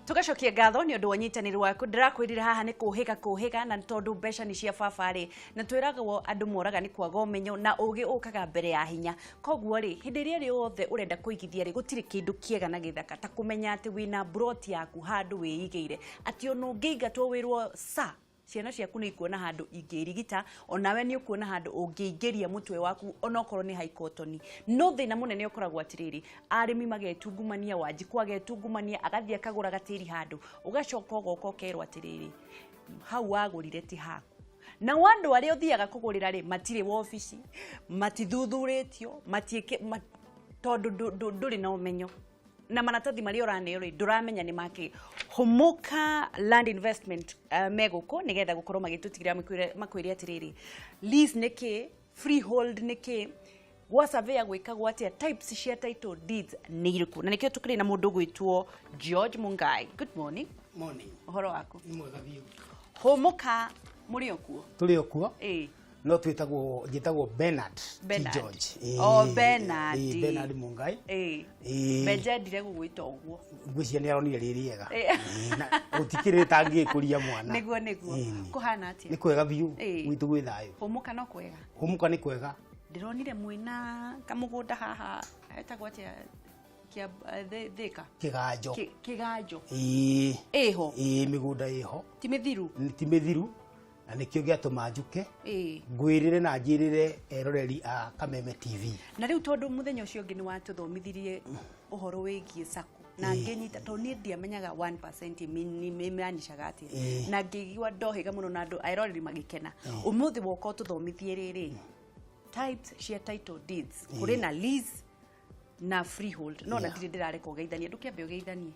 Tugacokia ngatho nĩ ũndũ wa ũnyitanĩri waku. Ndĩrakwĩrire haha nĩ kũhĩga kũhĩga, na tondũ mbeca nĩ cia baba rĩ, na twĩragwo andũ moraga nĩ kwaga ũmenyo, na ũgĩ ũkaga mbere ya hinya. Koguo rĩ, hĩndĩ ĩrĩa rĩothe ũrenda kũigithia rĩ, gũtirĩ kĩndũ kĩega na gĩthaka ta kũmenya atĩ wĩna mburoti yaku handũ wĩigĩire, atĩ ona ũngĩingatwo wĩrwo sa, ciana ciaku nĩ ikuona handũ ingĩrigita, onawe nĩ ũkuona handũ ũngĩingĩria mũtwe waku, onokorwo nĩ haikotoni. No thĩna mũnene ũkoragwo atĩrĩrĩ, arĩmi magetungumania, Wanjikũ agetungumania, agathiĩ akagũra gatĩri handũ, ũgacoka ũgoka ũkerwo atĩrĩrĩ, hau wagũrire ti haku. Nao andũ arĩa ũthiaga kũgũrĩra rĩ, matirĩ wobici, matithuthurĩtio, matiĩkĩ, tondũ ndũrĩ na ũmenyo na maratathi marĩa ũraneo rĩ, ndũramenya nĩ makĩ. Hũmũka Land Investment me gũkũ nĩgetha gũkorwo magĩtũtigĩra makwĩre atĩrĩrĩ, lease nĩ kĩ, freehold nĩ kĩ, gwa surveyor gwĩkagwo atĩa, types cia title deeds nĩ irĩkũ. Na nĩkĩo tũkĩrĩ na mũndũ ũgwĩtwo George Mungai. Good morning. Morning. Ũhoro waku? Nĩ mwega biũ. Hũmũka mũrĩ o kuo? Tũrĩ o kuo. Ĩĩ. No twĩtagwo, njĩtagwo Bernard ti Bernard. George. Ĩĩ, Oh, Bernard. Ĩĩ, Bernard Mungai. Ĩĩ. Ĩĩ. Benjendire gũgwĩta ũguo. Ngwĩciria nĩ aronire rĩ rĩega. Ĩĩ. Ĩĩ, na gũtikĩrĩ rĩtangĩkũria mwana. Nĩguo, nĩguo. Ĩĩ. Kũhana atĩa? Nĩ kwega biũ. Ĩĩ. Gwitũ gwĩ thayũ. Hũmũka no kwega? Hũmũka nĩ kwega. Ndĩronire mwĩna kamũgũnda haha etagwo atĩa, kĩa Thĩka? Kĩganjo. Kĩganjo. Ĩĩ. Ĩho? Ĩĩ, mĩgũnda ĩho. Ti mĩthiru? Ti mĩthiru, na nĩkĩo gĩatũma njuke Ĩĩ. ngwĩrĩre na njĩrĩre eroreri a Kameme TV. Na rĩu tondũ mũthenya ũcio ũngĩ nĩ watũthomithirie ũhoro wĩgiĩ sacco na ngĩnyita, tondũ niĩ ndiamenyaga 1% ĩmaanishaga atĩa, na ngĩigua ndohĩga mũno na andũ eroreri magĩkena. Ũmũthĩ woka ũtũthomithie rĩrĩ types cia title deeds. Kũrĩ na lease na freehold, no na ndirĩ ndĩrareka ũgeithanie, ndũkĩambe ũgeithanie.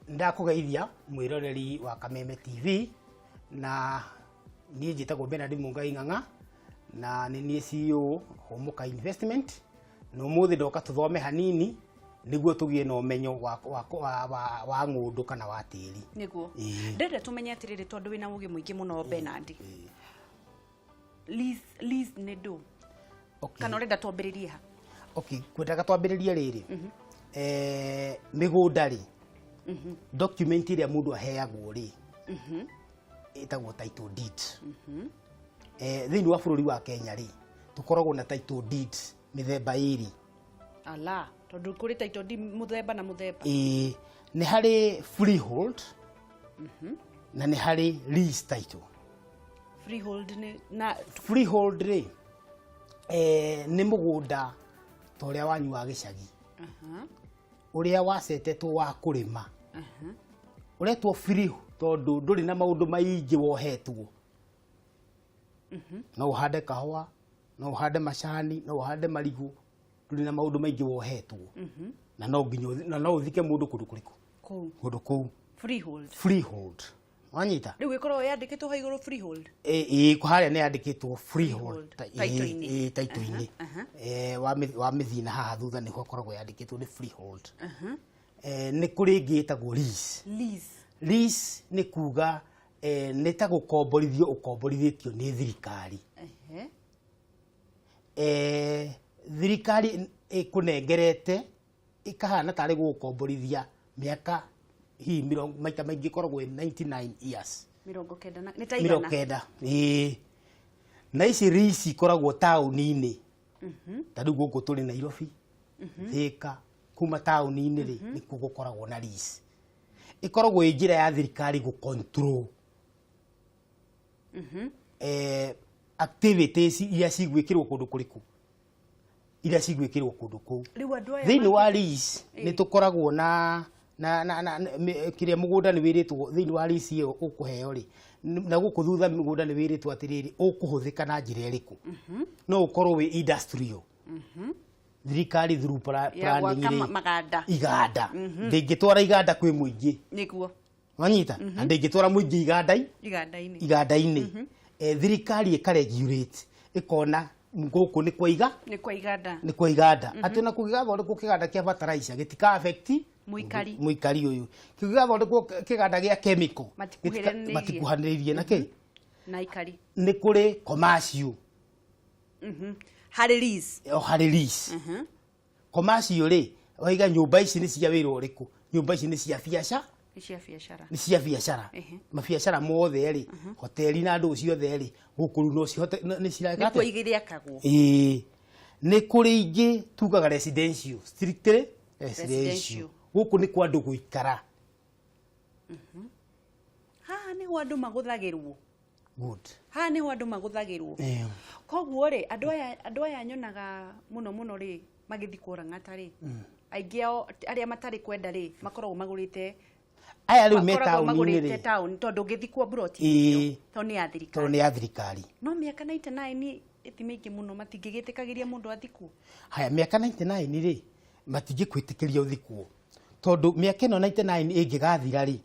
Ndakũgeithia mwĩroreri wa Kameme TV, na niĩ njĩtagwo Bernard Mungai Ng'ang'a, na nĩ niĩ CEO Hũmũka Investment, na ũmũthĩ ndoka tũthome hanini nĩguo tũgĩe na ũmenyo wa ng'ũndũ kana wa tĩri. Nĩguo. Ĩĩ. Ndĩrenda tũmenye atĩrĩrĩ, tondũ wĩna ũgĩ mũingĩ mũno Bernard, lease nĩ ndũ? Okay. Kana ũrenda twambĩrĩrie ha? Okay, kwendaga twambĩrĩrie rĩrĩ, mĩgũnda rĩ, document ĩrĩa mũndũ aheagwo rĩ, ĩtagwo title deed. Thĩinĩ wa bũrũri wa Kenya rĩ, tũkoragwo na title deed mĩthemba ĩrĩ. Ala, tondũ kũrĩ title deed mũthemba na mũthemba. Ĩĩ, nĩ harĩ freehold na nĩ harĩ lease title. Freehold nĩ na Freehold rĩ, nĩ mũgũnda ta ũrĩa wanyu wa gĩcagi, ũrĩa wacetetwo wa kũrĩma, ũretwo free tondũ ndũrĩ na maũndũ maingĩ wohetwo. No ũhande kahũa, no ũhande macani, no ũhande marigũ, ndũrĩ na maũndũ maingĩ wohetwo, na no nginya na no ũthike mũndũ kũndũ kũrĩkũ? Kũu. Kũndũ kũu. Freehold. Freehold, wanyita? Rĩu ĩkoragwo yandĩkĩtwo ho igũrũ, freehold? Ĩ harĩa nĩ yandĩkĩtwo freehold. Title-inĩ. Ĩ, title-inĩ. Wamĩthiĩ na haha thutha nĩho ĩkoragwo yandĩkĩtwo nĩ freehold. Nĩ kũrĩ ĩngĩ ĩtagwo lease. Lease. Lease nĩ kuga nĩ ta gũkomborithio ũkomborithĩtio nĩ thirikari. Thirikari ĩkũnengerete ĩkahana tarĩ gũgũkomborithia mĩaka hihi mĩrongo, maita maingĩ ĩkoragwo ĩ 99 years. 90 na nĩ ta mĩrongo igana. 90, ĩĩ. Na ici lease ikoragwo taũni-inĩ, ta rĩu gũkũ tũrĩ Nairobi, Thĩka, kuma taũni-inĩ rĩ, nĩkuo gũkoragwo na lease. Ĩkoragwo ĩ njĩra ya thirikari gũ control activities iria cigwĩkĩrwo kũndũ kũrĩkũ, iria cigwĩkĩrwo kũndũ kũu. Rĩu andũ aya Thĩinĩ wa lease nĩ tũkoragwo na kĩrĩa mũgũnda nĩ wĩrĩtwo thĩinĩ wa lease ĩyo ũkũheo rĩ, na gũkũ thutha mũgũnda nĩ wĩrĩtwo atĩrĩrĩ, ũkũhũthĩka na njĩra ĩrĩkũ. No ũkorwo wĩ industrial, thirikari through ya planning gwaka rĩ, maganda. Iganda ndĩngĩtwara iganda kwĩ mũingĩ. Wanyita? Na ndĩngĩtwara mũingĩ iganda-inĩ. Iganda-inĩ. Iganda-inĩ. Thirikari ĩkaregulate, ĩkona gũkũ nĩ kwa iga Nĩ kwa iganda. Nĩ kwa iganda, atĩ ona kũngĩgathondekwo kĩganda kĩa fertilizer gĩtika affect Mũikari. Mũikari ũyũ. Kĩngĩgathondekwo kĩganda gĩa chemical Matikuhĩrĩrĩirie. Matikuhanĩrĩirie na kĩ? Na aikari. Nĩ kũrĩ commercial. Harĩ lease. O harĩ lease. Commercial rĩ, waiga nyũmba ici nĩ cia wĩra ũrĩkũ, nyũmba ici nĩ cia biacara. Nĩ cia biacara. Nĩ cia biacara. Mabiacara mothe rĩ, hoteli na andũ ciothe rĩ, gũkũ rĩu no cihote nĩ cireka nĩkuo atĩa? Igĩrĩakagwo. Ĩĩ, nĩ kũrĩ ingĩ tugaga residential, strictly residential. Residential. Gũkũ nĩ kwa andũ gũikara. Haha nĩho andũ magũthagĩrwo. Good. Haha nĩho andũ magũthagĩrwo. Koguo rĩ, andũ aya nyonaga mũno mũno rĩ, magĩthiĩ kũrang'ata rĩ, aingĩ ao arĩa matarĩ kwenda rĩ, makoragwo magũrĩte Aya rĩu me makoragwo taũni-inĩ magũrĩte rĩ, taũni, tondũ ũngĩthikwo mburoti tondũ nĩ ya tondũ thirikari. Nĩ ya thirikari. No mĩaka 99 ĩti mĩingĩ mũno, matingĩgĩtĩkagĩria mũndũ athikwo. Haya, mĩaka 99 rĩ, matingĩkwĩtĩkĩria ũthikwo, tondũ mĩaka ĩno 99 ĩngĩgathira rĩ,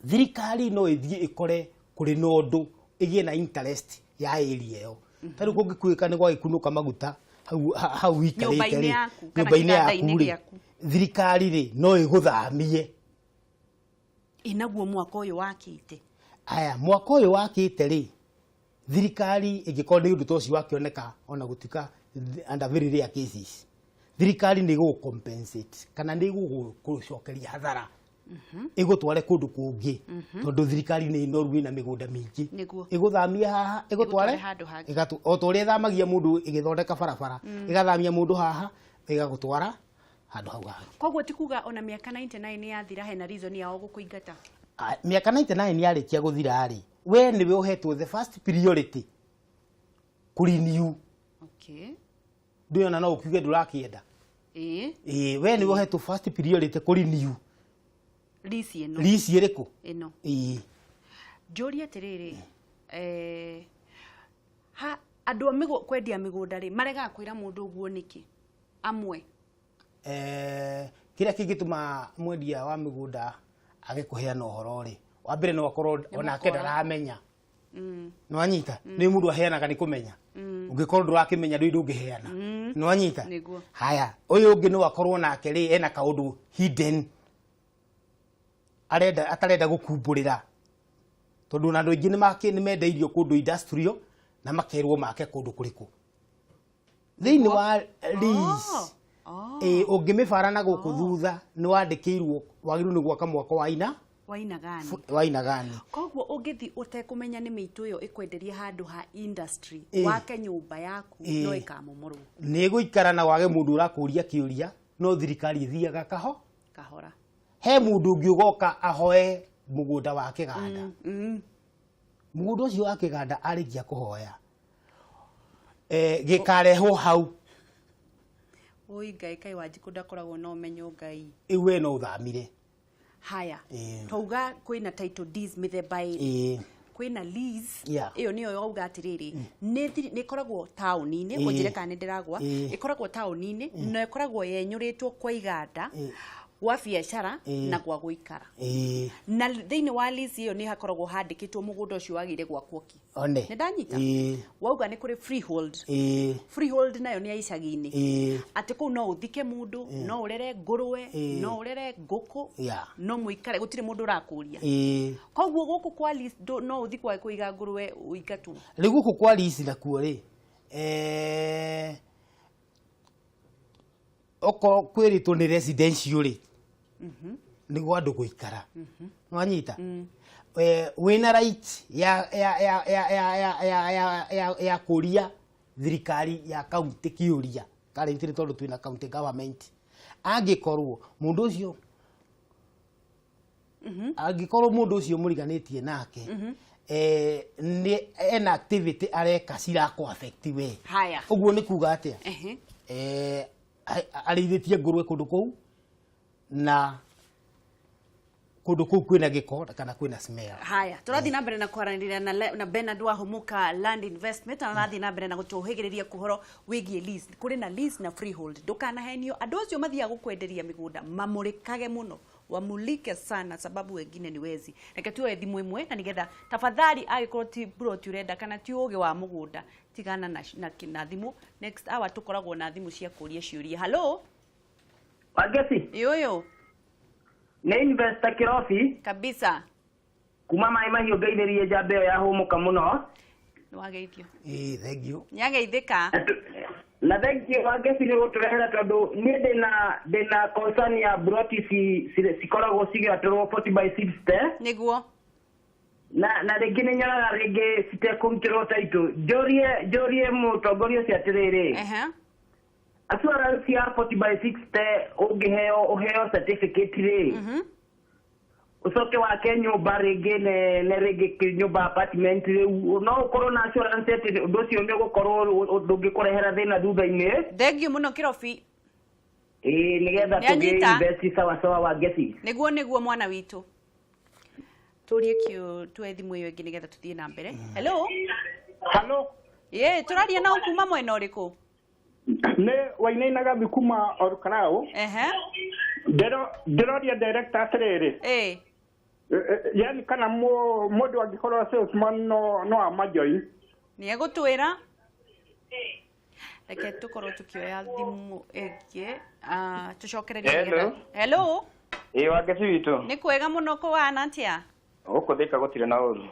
thirikari no ĩthiĩ ĩkore kũrĩ na ũndũ ĩgĩe na interest ya area ĩyo. Ta rĩu kũngĩkuĩka nĩ gwagĩkunũka maguta hau hau wikarĩte Nyũmba-inĩ rĩ, yaku, kana nyũmba-inĩ kĩganda-inĩ yaku rĩ, gĩaku. Thirikari rĩ, no ĩgũthamie. Ĩ naguo mwaka ũyũ wakĩte? Aya, mwaka ũyũ wakĩte rĩ, thirikari ĩngĩkorwo nĩ ũndũ ta ũcio wakĩoneka, ona gũtuĩka under very rare cases, thirikari nĩ ĩgũgũ compensate kana nĩ ĩgũgũcokeria hathara, ĩgũtware kũndũ kũngĩ, tondũ thirikari nĩ noru, ĩna mĩgũnda mĩingĩ. Ĩgũthamia haha ĩgũtware Ĩgũtware handũ hangĩ. O ta ũrĩa ĩthamagia mũndũ ĩgĩthondeka barabara, ĩgathamia mũndũ haha ĩgagũtwara handũ hau hangĩ. Koguo ti kuga ona mĩaka 99 yathira hena reason yao gũkũingata? Ah, mĩaka 99 yarĩkia gũthira rĩ, we nĩwe ũhetwo the first priority kũrenew. Ndũyona no ũkiuge ndũrakĩenda. Ĩĩ, we nĩwe ũhetwo first priority kũrenew. Lease ĩno. Lease ĩrĩkũ? Ĩno. Ĩĩ. Njũrie atĩrĩrĩ, ha andũ a kwendia mĩgũnda rĩ, maregaga kwĩra mũndũ ũguo nĩkĩ amwe? Kĩrĩa kĩngĩtũma mwendia wa mĩgũnda age kũheana ũhoro rĩ, wa mbere no akorwo onake mũkora. Ndaramenya. Nĩwanyita? Nĩ mũndũ aheanaga nĩ kũmenya. Ũngĩkorwo ndũrakĩmenya, ndũi ndũngĩheana. Nĩwanyita? Nĩguo. Haya, ũyũ ũngĩ no akorwo nake rĩ, ena kaũndũ hidden arenda atarenda gũkumbũrĩra, tondũ ona andũ aingĩ nĩ mendeirio kũndũ industrial na makerwo make kũndũ kũrĩkũ thĩinĩ wa lease. Ĩĩ, ũngĩmĩbara na gũkũ thutha nĩ wandĩkĩirwo wagĩrĩirwo nĩ gwaka mwako wa ina Waina gani? Wa ina gani. Koguo ũngĩthi ũtekũmenya nĩ mĩitũ ĩyo ĩkwenderia handũ ha industry, wake nyũmba yaku, no ĩkamomorwo. Nĩ ĩgũikara na wage mũndũ ũrakũria kĩũria, no thirikari ĩthiaga kaho kahora. He mũndũ ũngĩ ũgoka ahoe mũgũnda wa kĩganda. Mũgũnda ũcio wa kĩganda arĩkia kũhoya, gĩkarehwo hau. Oi Ngai, kaĩ Wanjikũ ndakoragwo na ũmenyo, Ngai. Ĩu we no ũthamire. Haya, twauga kwĩna title deeds mĩthemba ĩrĩ. Kwĩna lease. Ĩyo nĩyo wauga atĩrĩrĩ, nĩ ĩkoragwo taũni-inĩ. Ũnjĩre kana nĩ ndĩragwa. Ĩkoragwo taũni-inĩ na ĩkoragwo yenyũrĩtwo kwa iganda, gwa biacara na gwa gũikara. Na thĩinĩ wa lease ĩyo nĩ hakoragwo handĩkĩtwo mũgũnda ũcio wagĩrĩire gwakwo ki. One. Nĩ ndanyita? Ĩĩ. Wauga nĩ kũrĩ freehold. Freehold nayo nĩ ya icagi-inĩ, atĩ kũu no ũthike mũndũ, no ũrere ngũrwe, no ũrere ngũkũ, no mũikare, gũtirĩ mũndũ ũrakũria. Koguo gũkũ kwa lease no ũthi kwa kũiga ngũrwe ũingatwo? Rĩu gũkũ kwa lease nakuo rĩ, okorwo kwĩrĩtwo nĩ residential rĩ, nĩguo andũ gũikara. Nwanyita? Wĩna right ya kũria thirikari ya county kĩũria currently, tondũ twĩna county government. Angĩkorwo mũndũ ũcio mũriganĩtie nake, nĩ ena activity areka cirakũ affect we. Haya. Ũguo nĩ kuga atĩa? Arĩithĩtie ngũrwe kũndũ kũu, na kũndũ kũu kwĩna gĩko kana kwĩna smell. Haya, tũrathiĩ na mbere na kwaranĩria na Bernard Wahumuka Land Investment, na arathiĩ na mbere na gũtũhĩgĩrĩria ũhoro wĩgiĩ lease. Kũrĩ na lease na freehold. Ndũkanahenio, andũ acio mathiaga gũkwenderia mĩgũnda mamũrĩkage mũno, wamulike sana, sababu wengine ni wezi. Reke tuoe thimũ ĩmwe na nigetha, tafadhali, angĩkorwo ti plot ũrenda kana ti ũgĩ wa mũgũnda, tigana na thimũ. Next hour tũkoragwo na thimũ cia kũria ciũria. Hello. Wangeci. Ĩũyũ. Nĩ investor Kĩrobi. Kabisa. Kuma Maĩ Mahiũ. Ngeithĩrie njamba ĩyo yahũmũka mũno. Nĩ wageithio. Ĩĩ, thank you. Nĩageithĩka. Na Na thank you Wangeci nĩ gũtũrehera tondũ niĩ ndĩna concern ya broti cikoragwo cigĩatũrwo 40 by 60. Nĩguo. Na rĩngĩ nĩ nyonaga rĩngĩ citekũrutĩrwo title. Njũrie mũtongoria ũcio atĩrĩrĩ, assurance ya 40 by 60 ũngĩheo ũheo certificate rĩ, ũcoke wake nyũmba rĩngĩ ne rĩngĩ nyũmba apartment rĩu no ũkorwo na assurance atĩ ũndũ ũcio nĩ ũgũkorwo ndũngĩkũrehera thĩna thutha-inĩ? Thengiũ mũno, Kĩrobi. Ĩĩ, nĩgetha Nĩanyita. tũgĩ invest sawa sawa, Wangeci. Nĩguo mwana witũ. Tũrie kĩũ tuoe thimũ ĩyo ĩngĩ nĩgetha tũthiĩ na mbere. Hello. Halo. Ĩ, tũraria nao kuma mwena ũrĩkũ? Nĩ Wainaina Gathi kuma Olkalou. Ndĩroria director atĩrĩrĩ, yani kana mũndũ angĩkorwo salesman no amajoin? Nĩ egũtwĩra. Reke tũkorwo tũkĩoya thimũ ĩngĩ, tũcokererie. Hello. Hello. Ĩ, Wangeci witũ. Nĩ kwega mũno, kũhana atĩa? Gũkũ Thĩka gũtirĩ na ũru.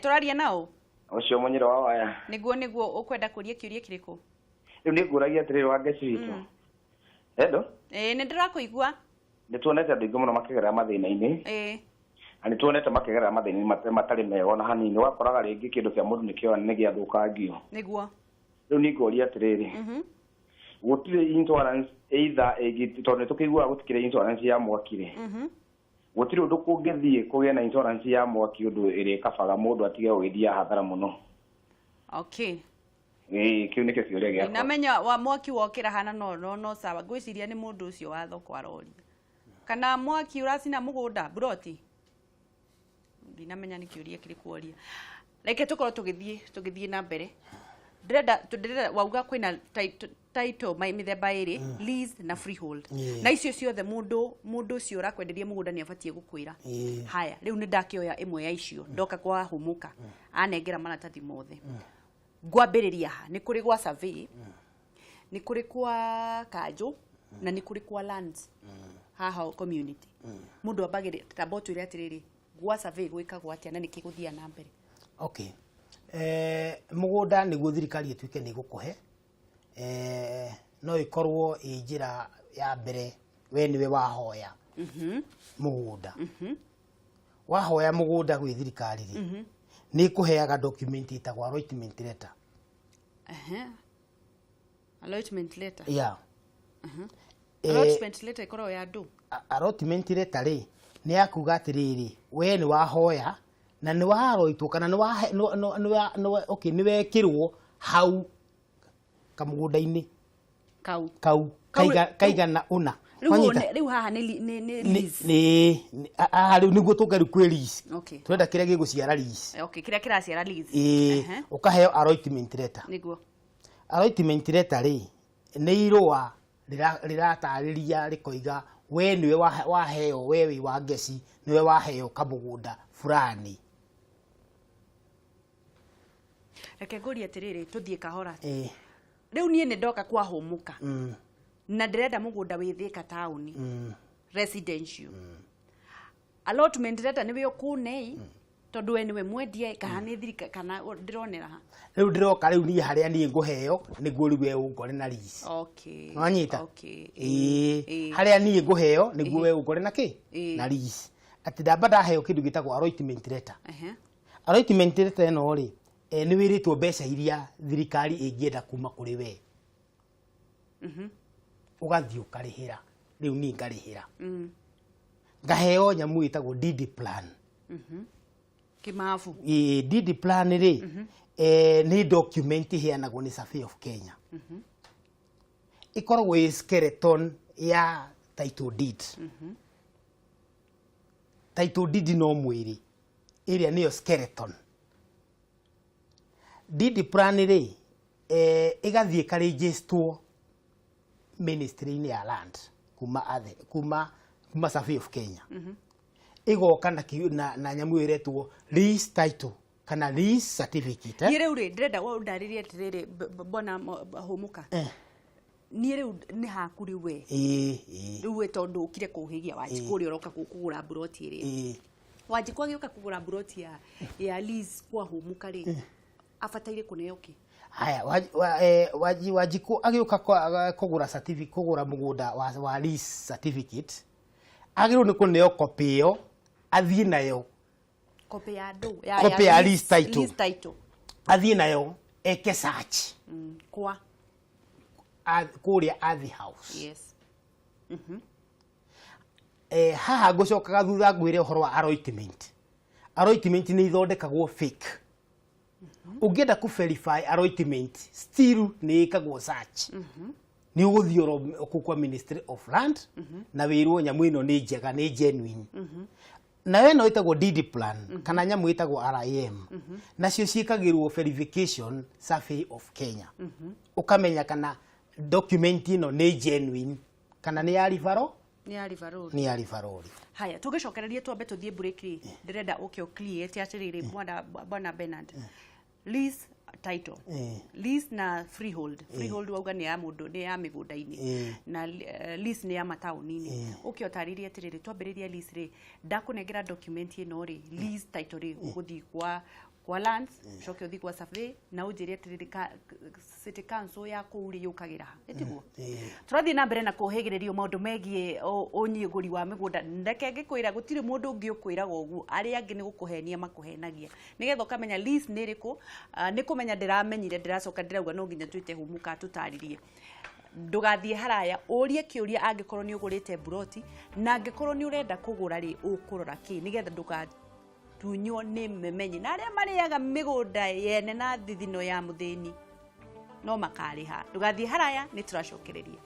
Tũraria nao? Ũcio mũnyĩro wa waya. Nĩguo, ũkwenda kũria kĩũria kĩrĩkũ? Rĩu nĩ ngũragia atĩrĩrĩ, Wangeci witũ. Hello. Ĩĩ, nĩ ndĩrakũigua. Nĩ tuonete andũ aingĩ mũno makĩgerera mathĩna-inĩ. Na nĩ tuonete makĩgerera mathĩna-inĩ matarĩ mega ona hanini. Wakoraga rĩngĩ kĩndũ kĩa mũndũ nĩkĩo nĩ gĩathũkangio. Rĩu nĩ ngũria atĩrĩrĩ, gũtirĩ insurance either ĩngĩ, tondũ nĩ tũkĩiguaga gũtikĩrĩ insurance ya mwaki rĩ, gũtirĩ ũndũ kũngĩthiĩ kũgĩe na insurance ya mwaki ũndũ ĩrĩkabaga mũndũ atige gũgĩthiĩ hathara mũno? Okay. Ĩĩ, kĩu nĩkĩo kĩũria gĩakwa. Namenya wa mwaki wokĩra hana no sawa. Ngwĩciria nĩ mũndũ ũcio wa thoko aroria kana mwaki ũracina mũgũnda buroti. Ndinamenya nĩ kĩũria kĩrĩkũ oria. Reke tũkorwo tũgĩthiĩ na mbere. Ndĩrenda wauga kwĩna title mĩthemba ĩrĩ, lease na freehold, na icio ciothe mũndũ ũcio ũrakwenderia mũgũnda nĩ abatiĩ gũkwĩra. Haya, rĩu nĩ ndakĩoya ĩmwe ya icio, ndoka kwa Hũmũka, anengera maratathi mothe, ngwambĩrĩria ha? Nĩ kũrĩ gwa survey, nĩ kũrĩ kwa kanjũ, na nĩ kũrĩ kwa lands haha community. Mũndũ ambagĩrĩria, tamba ũtwĩre atĩrĩrĩ, gwa survey gwĩkagwo atĩa na nĩkĩ gũthiaga na mbere? Okay, mũgũnda nĩguo thirikari ĩtuĩke nĩ ĩgũkũhe, no ĩkorwo ĩ njĩra ya mbere, we nĩwe wahoya mũgũnda. Wahoya mũgũnda gwĩ thirikari rĩ, nĩ ĩkũheaga document ĩtagwo allotment letter. Allotment letter. Yeah. Allotment letter ĩkoragwo ya andũ? Allotment letter rĩ, nĩ ya kuga atĩrĩrĩ, we nĩ wahoya na nĩ waroitwo kana nĩ wahe- nĩ- nĩ- nĩ- nĩ- okay, nĩ wekĩrwo hau kamũgũnda-inĩ kau. Kau. Kau. Kaigana ũna. Rĩu Wanyita? Rĩu haha nĩ lease. Haha rĩu nĩguo tũke rĩu kwĩ lease. Tũrenda kĩrĩa gĩgũciara lease. Okay, kĩrĩa kĩraciara lease. Ĩĩ. Ũkaheo allotment letter. Allotment letter rĩ, nĩ irũa rĩratarĩria rĩkoiga we nĩwe waheo, we wĩ wa ngeci nĩwe waheo kamũgũnda fulani. Reke ngũrie atĩrĩrĩ, tũthiĩ kahora. Ĩĩ. Rĩu niĩ nĩ ndoka kwa Hũmũka na ndĩrenda mũgũnda wĩ Thĩka taũni, residential. Allotment letter nĩwe ũkũnei tondũ we nĩwe mwendia, kana nĩ thirika, kana ndĩronera ha? Rĩu ndĩroka rĩu niĩ harĩa niĩ ngũheo nĩguo rĩu we ũngore na lease. Nwanyita? Okay. Ĩĩ. Ĩĩ. Harĩa niĩ ngũheo nĩguo we ũngore na kĩ? Ĩĩ. Na lease. Atĩ ndamba ndaheo kĩndũ gĩtagwo allotment letter. Allotment letter ĩno rĩ, nĩ wĩrĩtwo mbeca iria thirikari ĩngĩenda kuma kũrĩ we. Ũgathiĩ ũkarĩhĩra. Rĩu niĩ ngarĩhĩra, ngaheo nyamũ ĩtagwo DD plan. Kĩmabu. Ĩĩ, DD plan rĩ, nĩ document ĩheanagwo nĩ Survey of Kenya. Ĩkoragwo ĩ skeleton ya title deed. Title deed no mwĩrĩ, ĩrĩa nĩyo skeleton. DD plan rĩ, ĩgathiĩ ĩkarĩnjĩstwo ministry-inĩ ya land kuma athe, kuma Survey of Kenya, ĩgoka na nyamũ ĩyo ĩretwo lease title kana lease certificate, eh? Niĩ rĩu rĩ, ndĩrenda ũndarĩrie atĩrĩrĩ, bwana Hũmũka. Niĩ rĩu nĩ haku rĩu we. Ĩĩ, ĩĩ. Rĩu we tondũ ũkire kũhĩgia Wanjikũ ũrĩa ũroka kũgũra mburoti ĩrĩa. Wanjikũ agĩũka kũgũra mburoti ya lease kwa Hũmũka rĩ, abataire kũneo kĩ? Haya, Wanjikũ agĩũka kũgũra certificate, kũgũra mũgũnda wa lease certificate, agĩrĩirwo nĩ kũneo copy ĩyo athiĩ nayo. Copy ya ndũ? Copy ya lease title. Lease title. Athiĩ nayo eke search. Kwa kũrĩa Ardhi House. Yes. Haha ngũcokaga thutha ngwĩre ũhoro wa allotment. Allotment nĩ ithondekagwo fake. Ũngĩenda kũ verify allotment, still nĩ ĩkagwo search. Nĩ ũgũthiĩ oro kũu kwa Ministry of Land na wĩrwo nyamũ ĩno nĩ njega, nĩ genuine. Nayo ĩno ĩtagwo deed plan kana nyamũ ĩtagwo RIM, nacio ciĩkagĩrwo verification Survey of Kenya, ũkamenya kana document ĩno nĩ genuine kana nĩ ya ribaro. Nĩ ya River. Nĩ ya ribarori. Haya, tũgĩcokererie twambe tũthiĩ break rĩ, ndĩrenda ũke ũcreate atĩrĩrĩ, bwana Bernard, lease title, lease na freehold. Freehold wauga nĩ ya mũndũ, nĩ ya mĩgũnda-inĩ, na lease nĩ ya mataũni-inĩ. Ũke ũtarĩrie atĩrĩrĩ, twambĩrĩria lease rĩ, ndakũnengera document ĩno rĩ, lease title rĩ, ũgũthiĩ kwa lands, ũcoke ũthiĩ kwa survey na ũnjĩre atĩrĩrĩ, city council ya kũu rĩ yũkagĩra ha, ĩtiguo? Tũrathiĩ na mbere na kũhĩgĩrĩrio maũndũ megiĩ ũnyigũri wa mĩgũnda. Reke ngĩkwĩra gũtirĩ mũndũ ũngĩ ũkwĩraga ũguo, arĩa angĩ nĩ gũkũhenia makũhenagia, nĩgetha ũkamenya lease nĩ ĩrĩkũ. Nĩ kũmenya ndĩramenyire, ndĩracoka ndĩrauga no nginya twĩte Humuka tũtarĩrie. Ndũgathiĩ haraya, ũrie kĩũria angĩkorwo nĩ ũgũrĩte mburoti, na angĩkorwo nĩ ũrenda kũgũra rĩ, ũkũrora kĩ nĩgetha ndũgatunywo nĩ memenyi na arĩa marĩaga mĩgũnda yene na thithino ya mũthĩni no makarĩha. Ndũgathiĩ haraya, nĩ tũracokereria.